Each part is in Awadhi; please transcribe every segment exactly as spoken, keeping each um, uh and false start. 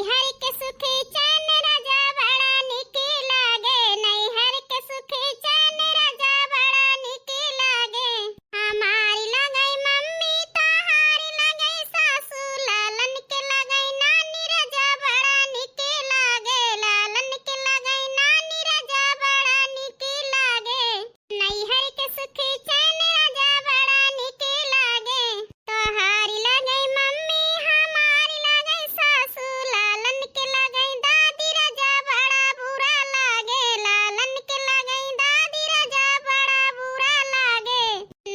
नैहर के सुख चैन राजा बड़ा निक लागे, नैहर के सुख चैन राजा बड़ा निक लागे। हमारी लगई मम्मी, तोहारी लगई सासू, लालन के लगई नानी राजा बड़ा निक लागे, लालन के लगई नानी राजा बड़ा निक लागे। नैहर के सुख चैन राजा बड़ा निक लागे। तोहारी लगई मम्मी, हमारी लगई सासू, लालन के लगई दादी राजा बड़ा बुरा लागे, लालन के लगई दादी राजा बड़ा बुरा लागे।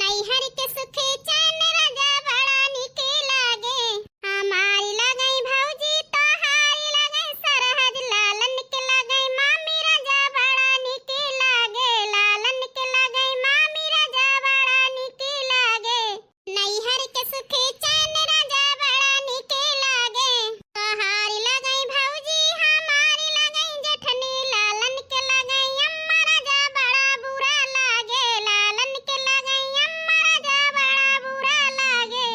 नैहर के सुख चैन राजा बड़ा निक लागे। हमारी लगई भौजी, तोहारी लगई सरहज, लालन के लगई मामी राजा बड़ा निक लागे, लालन के लगई मामी राजा बड़ा निक लागे। नैहर के सुख चैन राजा बड़ा निक लागे। तोहारी लगई भौजी, हमारी लगई जेठनी, लालन के लगई अम्मा राजा बड़ा बुरा लागे, लालन के लगई अम्मा राजा बड़ा बुरा लागे।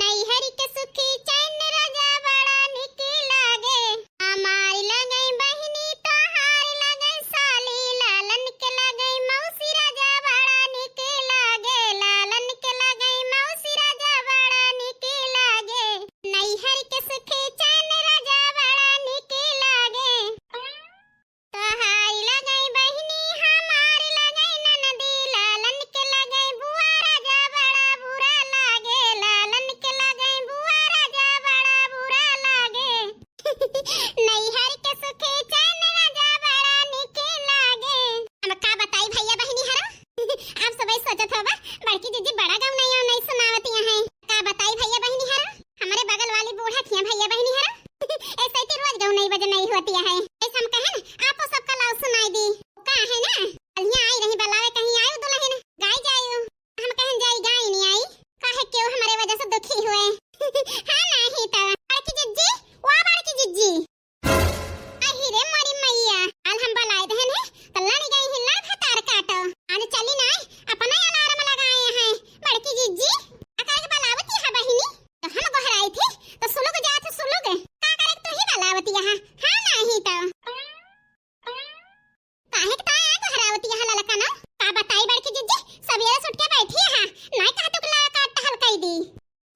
नैहर के सुख चैन राजा बड़ा निक लागे। हमारी लगई बहिनी, तोहारी लगई साली, लालन के लगई मौसी राजा बड़ा निक लागे, लालन के लगई मौसी राजा बड़ा निक लागे। नैहर के सुख चैन राजा बड़ा निक लागे। तोहारी लगई बहिनी, हमारी लगई ननदी, लालन के लगई बुआ राजा बड़ा बुरा लागे, लालन के लगई बुआ राजा बड़ा बुरा लागे। नैहर के सुख चैन राजा बड़ा निक लागे। अब का बताई भैया बहिनी हरो, आप सबही सोचत होबा बड़की जिज्जी बड़ा गवनई अवनई सुनावतिया हैं। का बताई भैया बहिनी हरो, हमरे बगल वाली बूढ़ा थिया भैया बहिनी हरो, ऐसे ही रोज गवनई बजनई होतिया है। ऐसे हम कहन आपो सबका लाओ सुनाई दी। का है ना, कलिया आई रही बलावे कहीं आयु दुल्हन गाई जायु। हम कहन जाई गाई नहीं आई, काहे क्यों हमारे वजह से दुखी हुए। हाँ नहीं तो बड़की जिज्जी, वा बड़की जिज्जी। अहि रे मोरी मैया, काल हम बलाए रहन है, त लड़ी गई है लड़ भतार काटो। आने चली नाय, अपना अलार्म लगाए हैं। बड़की जिज्जी, अकर के बलावत है बहिनी, तो हम गोहराई थी, तो सुलुग जात सुलुग। का करे तू ही बलावत यहाँ, हाँ नाही तो। काहे के ताय गोहरावत यहाँ ललका ना? का बताई बड़की जिज्जी, सवेरे से उठ के बैठी है, नाय कहा तू के लावे काट टहल कई दी।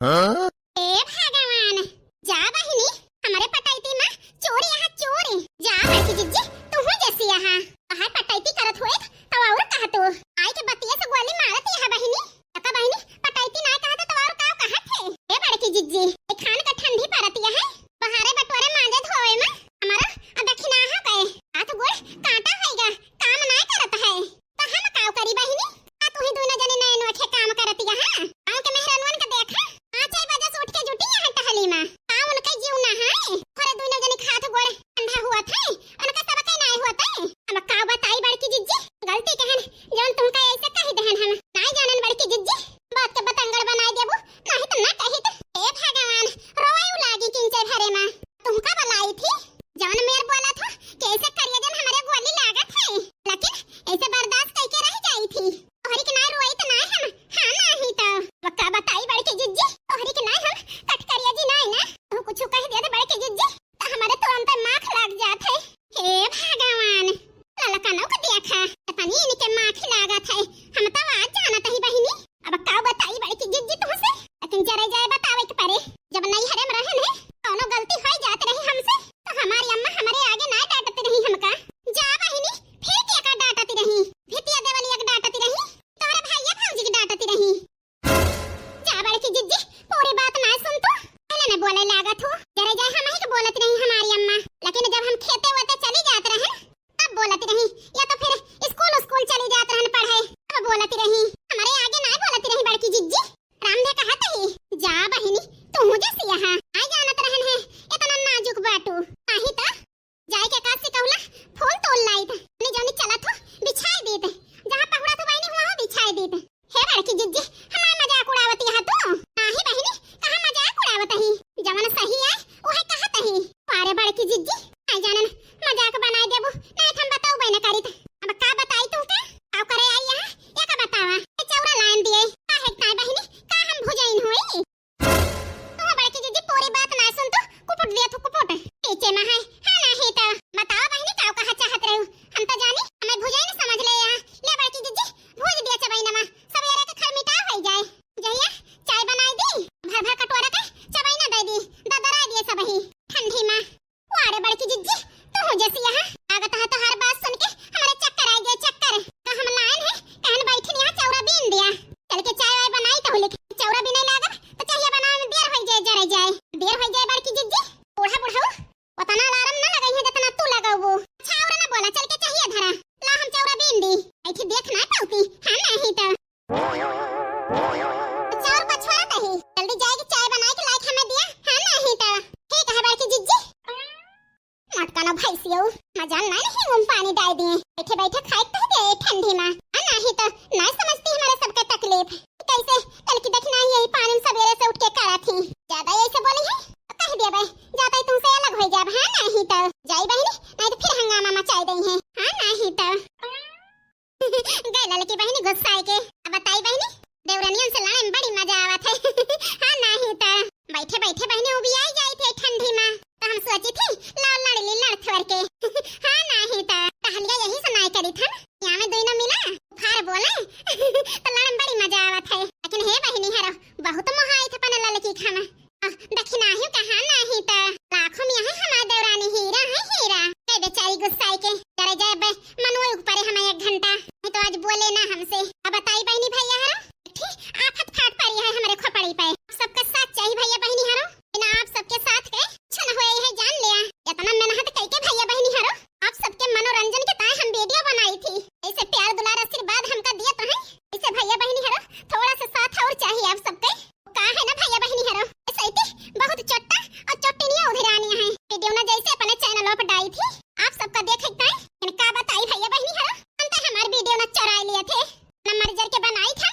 हाँ? ए भगवान, जा बहिनी, हमरे पटैती मा चोरी यहाँ चोरी। जा बड़की जिज्जी, तू हूँ जैसी यहाँ। तोहार पटैती करत होए, तब और कहा तू। आई के बतिये से गोली मारत यहाँ बहिनी। तका बहिनी, पटैती ना कहा तो और का कहत है? ए बड़की जिज्जी, ए खान का ठंडी परत यहाँ। बहारे बटोरे मांजे धोए मा हमारा अदखिना हो गए। हाथ गोड़ कांटा होइगा, काम ना करत है। तो हम काव करी बहिनी? आ तू ही दोनों जने नए नोखे काम करतिया, हाँ? गाँव के मेहरानुअन के देखा, पाँचे बजे से उठ के जुटी यहाँ टहली मा। का उनके जीव ना है? थोड़े दोनों जने के हाथ गोड़ ठंडा हुआ थे, उनका सब के नाय हुआ थे। अब काव बताई बड़की जिज्जी, गलती कहन, जौन तुमका ऐसे कही देहन हम। नाय जानन बड़की जिज्जी, बात के बतंगड़ बनाई देबू, नहीं तो ना कहित। ए भगवान, रोए लागी किंचे भरे मा। तुमका बलाई थी, जौन मेर बोला था, कैसे करिए जन हमरे गोली लागत है, लेकिन ऐसे बर्दाश्त करके रह जाई थी। तोहरी के ना रोई तो ना हम, हाँ नाही तो। वक्का बताई बड़की जिज्जी, तोहरी के ना हम कट करिए जी नाय ना। तू कुछ कह दे तो बड़की जिज्जी, तो हमारे तुरंत माख लाग जात है। हे भगवान, ललकनो के देखा, पता नहीं इनके माखी लागत है। हम तो आज जानत ही बहिनी। अब का बताई बड़की जिज्जी तुमसे, लेकिन जरे जाए बतावे के परे। जब नैहरे में रहन है, कौनो गलती होई जात रही हमसे, तो हमारी अम्मा हमरे आगे ना डांटत रही हमका। जा बहिनी, फिर के का डांटत रही? भितिया देवलिया के डांटत रही, तोहरे भैया भौजी के डांटत रही। जा बड़की जिज्जी, पूरी बात ना सुन तू। पहले न बोले लागत हो। जरे जाए हम ही के बोलत रही हमारी अम्मा, लेकिन जब हम खेते वेते चली जात रहे, तब बोलत रही। या तो फिर स्कूल स्कूल चली जात रहन पढ़े, तब बोलत रही। हमारे आगे ना बोलत रही बड़की जिज्जी। रामधे कहत ही, जा बहिनी, तू जैसी यहाँ। आ जानत रहन है, इतना नाजुक बाटू। नाही तो जाए के का सिकौला, फूल तोल लाइत। जौनी जौनी चलत हो, बिछाए दीत। जहाँ पहुड़ा तू बहिनी हुआ हो, बिछाए दीत। हे बड़की जिज्जी, हमार मजाक उड़ावत यहाँ तू? नाही बहिनी, कहाँ मजाक उड़ावत ही? जवन सही है, उहे कहत ही। अरे बड़की जिज्जी, आई जानन, चेमा है, हाँ नाही तो। बतावा बहिनी, का कहा चाहत रहू? हम तो जानी, हमें भुजाई न समझ ले यहाँ। ले बड़की जिज्जी, भूज दिया चबैना मा, सबेरे के खरमिटा होइ जाए। जहिया चाय बनाई दी, भर भर कटोरा के चबैना दे दी, ददरा दिए सबही ठंडी मा। वारे बड़की जिज्जी, तू हो जैसी यहाँ। लागत है तोहार बात सुन के हमरे चक्कर आ गए, चक्कर। का हम लाइन है, कहन बैठन यहाँ चौरा बीन दिया। चल के चाय वाय बनाई तो लेके चौरा बीने लागब, तो चाहिए बनावे में देर होइ जाए, जरे जाए। देर होइ जाए बड़की जिज्जी। बूढ़ा बुढ़ऊ, उतना अलार्म ना लगई है जितना तू लगउबू। अच्छा और ना बोला, चल के चाहिए धरा। ला हम चौरा बीन दी। ऐठी देख ना पाउती, हाँ नाही तो। चाउर पछुआ रही, जल्दी जाएगी चाय बनाए के लाइक हमें दिया, हाँ नाही तो। ठीक है बड़की जिज्जी। मटका ना भैंसियो, मजाल ना नहीं घूम पानी डाल दिए। बैठे बैठे खाए तो दे ठंडी मा, हाँ नाही तो। ना समझती हमारे सबके तकलीफ। कैसे कल की देखना ही यही पानी में सबेरे से उठ के करा थी। ज्यादा ऐसे बोली है तो कह दिया भाई, ज्यादा ही तुमसे अलग हो जाब, हाँ नाही तो। जाई बहिनी, नहीं तो फिर हंगामा मचाई दई है, हाँ नाही तो। गए ललकी बहिनी गुस्साए के। अब बताई बहिनी, देवरनियन से लड़े में बड़ी मजा आवत है। हाँ नाही तो। बैठे बैठे बहिनी उबियाई जाई थे ठंडी मा, तो हम सोची थी लाओ लड़ ली लड़ थोर के। हाँ नाही तो। टहलिया यही से नाई करी थन, यहाँ में दोनों मिला फार बोले। तो लड़ में बड़ी मजा आवत है। लेकिन हे बहिनी हरो, बहुत मोहाई थे अपन ललकी खाना। आ, दखिनाही कहा नाही त। लाखों में है हमार देवरानी, हीरा है हीरा। ए बेचारी गुस्साई के, जरे जाए बे, मनोई ऊपरे हमें एक घंटा। नहीं तो आज बोले ना हमसे। अब बताई बहिनी भैया हरो, एक ठी आफत फाट परी है हमरे खोपड़ी पे। आप सबका साथ चाहिए भैया बहिनी हरो, बिना आप सबके साथ के कुछ न होए है जान लिया। इतना मेहनत कई के भैया बहिनी हरो, आप सबके मनोरंजन के ताए हम वीडियो बनाई थी। ऐसे प्यार दुलार आशीर्वाद हमका दिए तो है, ऐसे भैया बहिनी हरो थोड़ा सा साथ और चाहिए आप सबके। का है ना भैया बहिनी हरो, ऐसे ही बहुत चोट्टा और चोट्टिनिया उधिरानी है। वीडियो ना जैसे अपने चैनल पर डाई थी, आप सबका देखे ताई। इनका बताई भैया बहिनी हरो, हम तो हमार वीडियो ना चुराए लिए थे, ना मर्जर के बनाई था,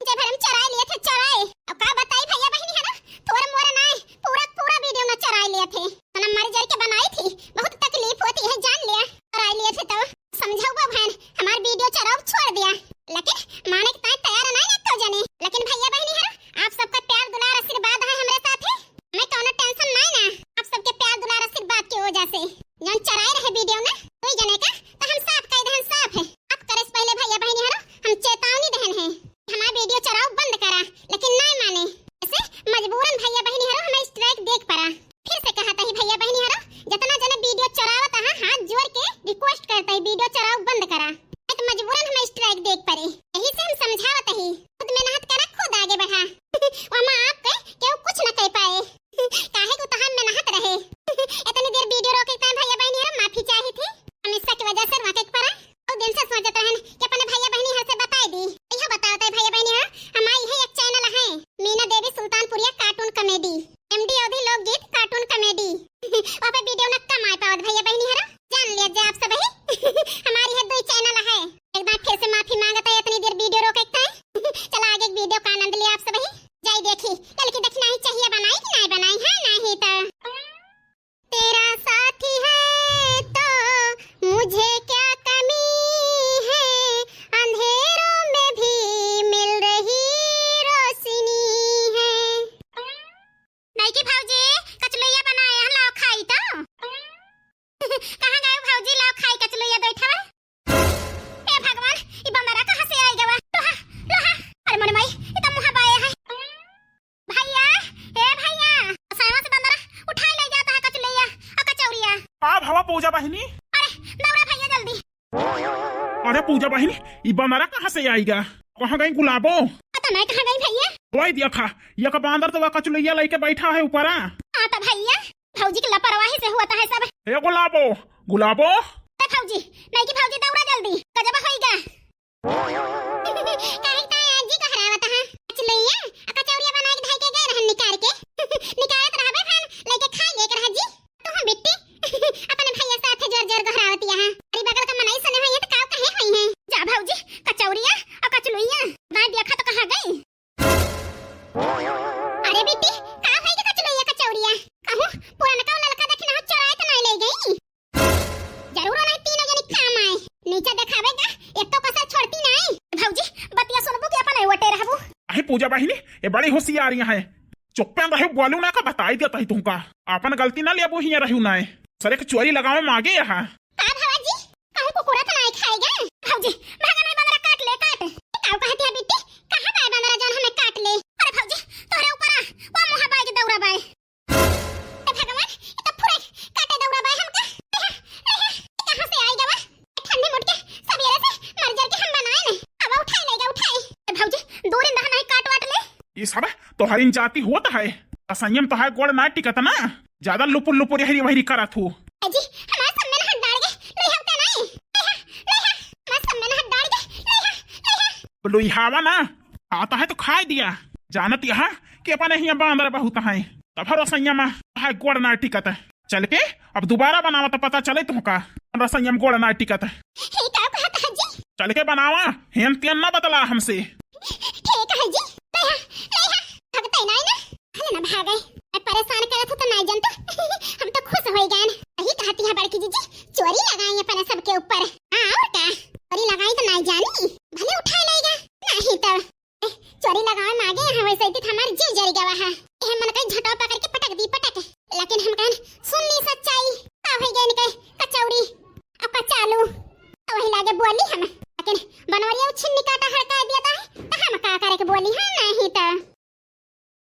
जब हम चुराए लिए थे चुराए। अब का बताई भैया बहिनी हरो, थोड़ा मोरा ना है, पूरा पूरा वीडियो ना चुराए लिए थे, तो ना मर्जर के बनाई थी। बहुत तकलीफ होती है जान लिया, चुराए लिए थे तो। समझाऊ बहन, हमार वीडियो चुराव छोड़ दिया, लेकिन माने के ताई तैयार नहीं ना तो जने। लेकिन भैया बहिनी हरो, आप सबका प्यार दुलार आशीर्वाद है हमरे साथे, हमें कौनो टेंशन नहीं ना। आप सबके प्यार दुलार आशीर्वाद की वजह से जौन चुराए रहे वीडियो ना, कोई जने का तो हम साफ कह दहन साफ है। आप करे से पहले भैया बहिनी हरो हम चेतावनी दहन है, हमार वीडियो चुराव बंद करा, लेकिन नहीं माने। ऐसे मजबूरन भैया बहिनी हरो हमें स्ट्राइक देख पड़ा। फिर से कहत ही भैया बहिनी हरो, जितना जने वीडियो चुरावत है, हाथ जोड़ के रिक्वेस्ट करत ही, वीडियो चुराव बंद करा, नहीं तो मजबूरन हमें स्ट्राइक देख पड़े। यही से हम समझावत ही, खुद मेहनत करा, खुद आगे बढ़ा। वमा आपके केहू कुछ न कह पाए, काहे को तहां मेहनत रहे। इतनी देर वीडियो रोके के time भैया बहिनी हरो माफी चाही थी, हमेशा की वजह से रोके के पड़ा। बहुत दिन से सोचत रहन कि अपने भैया बहिनी हर से बताई दी। यह बतावत है भैया बहिनी हरो, हमारी है एक चैनल है मीना देवी सुल्तानपुरिया कार्टून कॉमेडी। एमडी अवधी लोकगीत कार्टून कॉमेडी। वहाँ पे वीडियो ना कम आ पावत भैया बहिनी हरो, जान लिया जे आप सब ही। हमारी है दो चैनल है, एक बार फिर से माफी मांगत है, इतनी देर वीडियो रोके के ताई। चला आगे एक वीडियो का आनंद लिया आप सब ही। जाई देखी कल की दखिनाही चाहिए बनाई कि नहीं बनाई, है नहीं तो। तेरा साथी है तो मुझे क्या कमी है, अंधेरों में भी मिल रही रोशनी है। नइकी भौजी, कचलैया बनाए हैं, लाओ खाई तो। कहाँ गए भौजी, लाओ खाई कचलैया दो ठा। हे भगवान, ई बंदरा कहाँ से आई गवा? लोहा, लोहा, अरे मोरे माई, ई तो मुँह बाए है। भैया, हे भैया, साइवा से बंदरा उठाई ले जाता है कचलैया और कचौरिया। आ भवा पूजा बहिनी। अरे, दौड़ा भैया जल्दी। अरे पूजा बहिनी, ई बंदरा कहाँ से आइगा? कहाँ गई गुलाबो? पता नहीं कहाँ गई भैया। वही देखा, ये का बांदर तो वह कचुलैया लेके बैठा है ऊपरा। हाँ तो भैया, भौजी की लापरवाही से हुआ था है सब। ए गुलाबो, गुलाबो। ए भौजी, नहीं की भौजी दौड़ा जल्दी, गजब होइगा। काहे ताई आज जी कहरावत है? कचुलैया, आ कचौरिया बनाए के धाई के गए रहन निकाल के। निकालत रहबे फन, लेके खाई लेके रह जी। तू हम बिट्टी, अपने भैया साथे जोर जोर गोहरावत यहाँ। अरे बगल का मनई सने होइए तो काव कहे होई है। जा भौजी, कचौरिया और कचलुइया, दाई देखा तो कहाँ गई? अरे बिट्टी, का होई के कचलुइया कचौरिया? कहूँ पुरनका ललका देखी ना चोराए तो नहीं ले गई? जरूर नहीं तीनों जनी काम आए। नीचे देखावेगा, एक तो कसर छोड़ती नहीं। भौजी, बतिया सुनबू कि अपन वटे रहबू? अहे पूजा बहिनी, ये बड़ी होशियार यहाँ है। चुप्पे रहो, बोलू ना का बताई देता ही तुमका। आपन गलती ना लेबू हिया रहू ना। सरे के चोरी लगावे मागे यहाँ। का भवा जी, कहूँ कुकुरा तो नाई खाएगा? भौजी, भागा नाई, बंदरा काट ले, काट। काऊ कहती है बिट्टी, कहाँ बाय बंदरा जौन हमें काट ले? अरे भौजी, तोहरे ऊपर आ, वो मुँह बाय के दौड़ा बाय। ए भगवान, ये तो पूरा काटे दौड़ा बाय हमका। ले हा, ले हा, ये कहाँ से आई गवा? ठंडी मुट के सबेरे से मर जर के हम बनाए ने। अब उठाई लेगा, उठाई। ए भौजी, दूर इंदहा नहीं काट वाट ले। ये सब तोहरिन जाति होत है। असंयम तो है, गोड़ ना टिकत ना। ज्यादा लुपुर लुपुर यहरी वहरी करत हो। ए जी, हमार सब में हाथ डाल के लुइहावते नहीं। लुइहा, लुइहा, हमार सब में हाथ डाल के लुइहा, लुइहा। लुइहावा ना, आता है तो खाए दिया। जानत यहाँ कि अपने हियाँ बांदर बहुत हैं। तब हर असंयम है, गोड़ ना टिकत। चल के अब दोबारा बनावा तो पता चले तुमका। रसोईया में गोड़ ना टिकत। हे का कहत है जी? चल के बनावा, हेन तेन ना बतला हमसे। ठीक है जी, ले हा, ले हा, भगते नहीं ना। अरे ना भागे, अब परेशान करत हो तो नहीं जानतो। हम तो खुश हो गए। यही कहती है बड़की जीजी, चोरी लगाई अपने सबके ऊपर। हाँ, और का? चोरी लगाई तो नहीं जानी, भले उठा लेगा। नहीं तो ए, चोरी लगावे मागे यहाँ वैसे ही हमार जीव जरी गवा है। एह मन कहीं झटवा पकड़ के पटक दी, पटक। लेकिन हम कहन सुन ली सच्चाई। का हो गए इनके कचौड़ी और कचालू। तो वही लागे बोली हम। लेकिन बनवरिया छिन्नी काटा हड़का दिया था, तो हम का करे के बोली, हाँ नहीं तो।